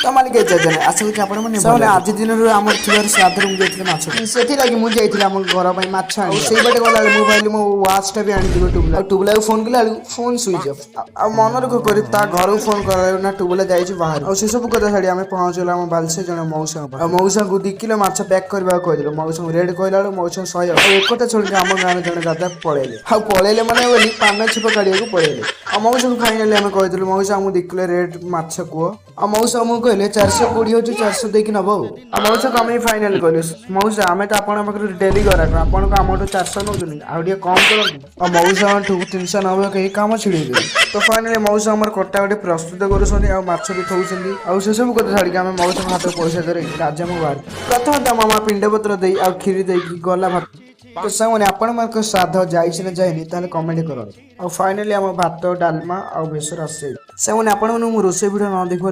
ତ ମାଲିକ ଜୟ, ଆଶା କରୁଛି ଆପଣମାନେ। ସେମାନେ ଆଜି ଦିନରୁ ଆମର ଥିବାରୁ ଶ୍ରାଦ୍ଧରେ ମୁଁ ଯାଇଥିଲି ମାଛ। ସେଥିଲାଗି ମୁଁ ଯାଇଥିଲି ଆମ ଘର ପାଇଁ ମାଛ ଆଣି। ସେଇ ବାଟେ ଗଲାବେଳେ ମୁଁ ଭାବିଲି ମୋ ୱାଚଟା ବି ଆଣିଯିବ ଟୁବୁଲା। ଆଉ ଟୁବୁଲାକୁ ଫୋନ କଲା ବେଳକୁ ଫୋନ ସୁଇଚ୍ ଅଫ୍। ଆଉ ମନ ଦୁଃଖ କରି ତା ଘରକୁ ଫୋନ କଲା ବେଳକୁ ନା ଟୁବୁଲା ଯାଇଛି ବାହାରୁ। ଆଉ ସେସବୁ କଥା ଛାଡ଼ି ଆମେ ପହଞ୍ଚିଗଲୁ ଆମ ବାଲସେ ଜଣେ ମଉସାଙ୍କ ପାଖରେ। ଆଉ ମଉସାଙ୍କୁ 2 କିଲୋ ମାଛ ପ୍ୟାକ୍ କରିବାକୁ କହିଥିଲୁ। ମଉସାଙ୍କୁ ରେଟ୍ କହିଲା ବେଳକୁ ମଉସା 100। ଆଉ ଏକଥା ଶୁଣିକି ଆମ ଗାଁରେ ଜଣେ ଦାଦା ପଳେଇଲେ। ଆଉ ପଳେଇଲେ ମାନେ ବୋଲି ପାନ ଛିପ କାଢିବାକୁ ପଳେଇଲେ। ଆଉ ମଉସାକୁ ଫାଇନାଲି ଆମେ କହିଥିଲୁ, ମଉସା, ଆମକୁ 2 କିଲୋ ରେଟ୍ ମାଛ କୁହ। ଆଉ ମଉସା ଆମକୁ କହିଲେ, 420 ହଉଛି, 400 ଦେଇକି ନବ। ଆଉ ଆଉ ମଉସାକୁ ଆମେ ଫାଇନାଲି କହିଲୁ, ମଉସା, ଆମେ ତ ଆପଣଙ୍କ ପାଖରୁ ଡେଲି ଗରାଖ, ଆପଣଙ୍କୁ ଆମଠୁ 400 ନେଉଛନ୍ତି, ଆଉ ଟିକେ କମ୍ କରନ୍ତୁ। ଆଉ ମଉସାଙ୍କଠୁ 390 କେହି କାମ ଛିଡ଼େଇ ଦେଲେ। ତ ଫାଇନାଲି ମଉସା ଆମର କଟା ଗୋଟେ ପ୍ରସ୍ତୁତ କରୁଛନ୍ତି ଆଉ ମାଛ ବି ଥଉଛନ୍ତି। ଆଉ ସେସବୁ କଥା ଛାଡ଼ିକି ଆମେ ମଉସାଙ୍କ ହାତରେ ପଇସା ଧରେଇ ରାଜାଙ୍କୁ ବାହାରୁ। ପ୍ରଥମେ ତ ମାମା ପିଣ୍ଡପତ୍ର ଦେଇ ଆଉ କ୍ଷୀରି ଦେଇକି ଗଲା ଭାତ। ତ ସାଙ୍ଗମାନେ, ଆପଣମାନଙ୍କ ଶ୍ରାଦ୍ଧ ଯାଇଛି ନା ଯାଇନି, ତାହେଲେ କମେଣ୍ଟ କରନ୍ତୁ। ଆଉ ଫାଇନାଲି ଆମ ଭାତ, ଡାଲମା ଆଉ ବେସର ଆସିଯାଇଛି। ସାଙ୍ଗମାନେ, ଆପଣମାନଙ୍କୁ ମୁଁ ରୋଷେଇ ଭିଡ଼ିଓ ନ ଦେଖିବା